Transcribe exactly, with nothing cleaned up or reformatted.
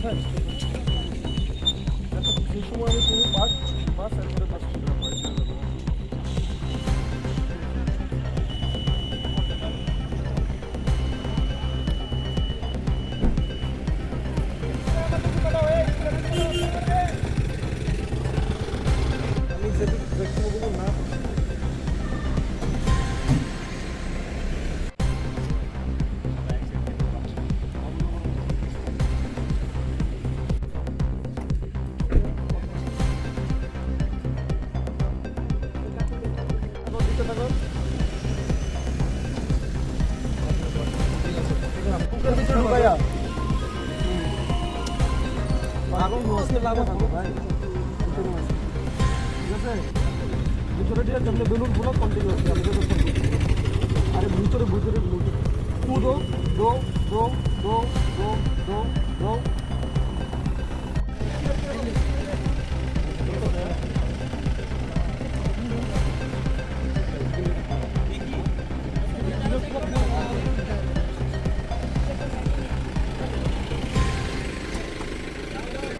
সেই সময় আমি কোনো বাস, বাস একেবারে বাস করতে পারি না। আমি যদি ব্যক্তিগত না ভিতরে দিয়ে যেমনি বেলুন গুলো কন্টিনিউয়াসলি আমি যখন করবো। আরে ভিতরে, ভিতরে, ভিতরে। কু দো, দো, দো, দো, দো, দো,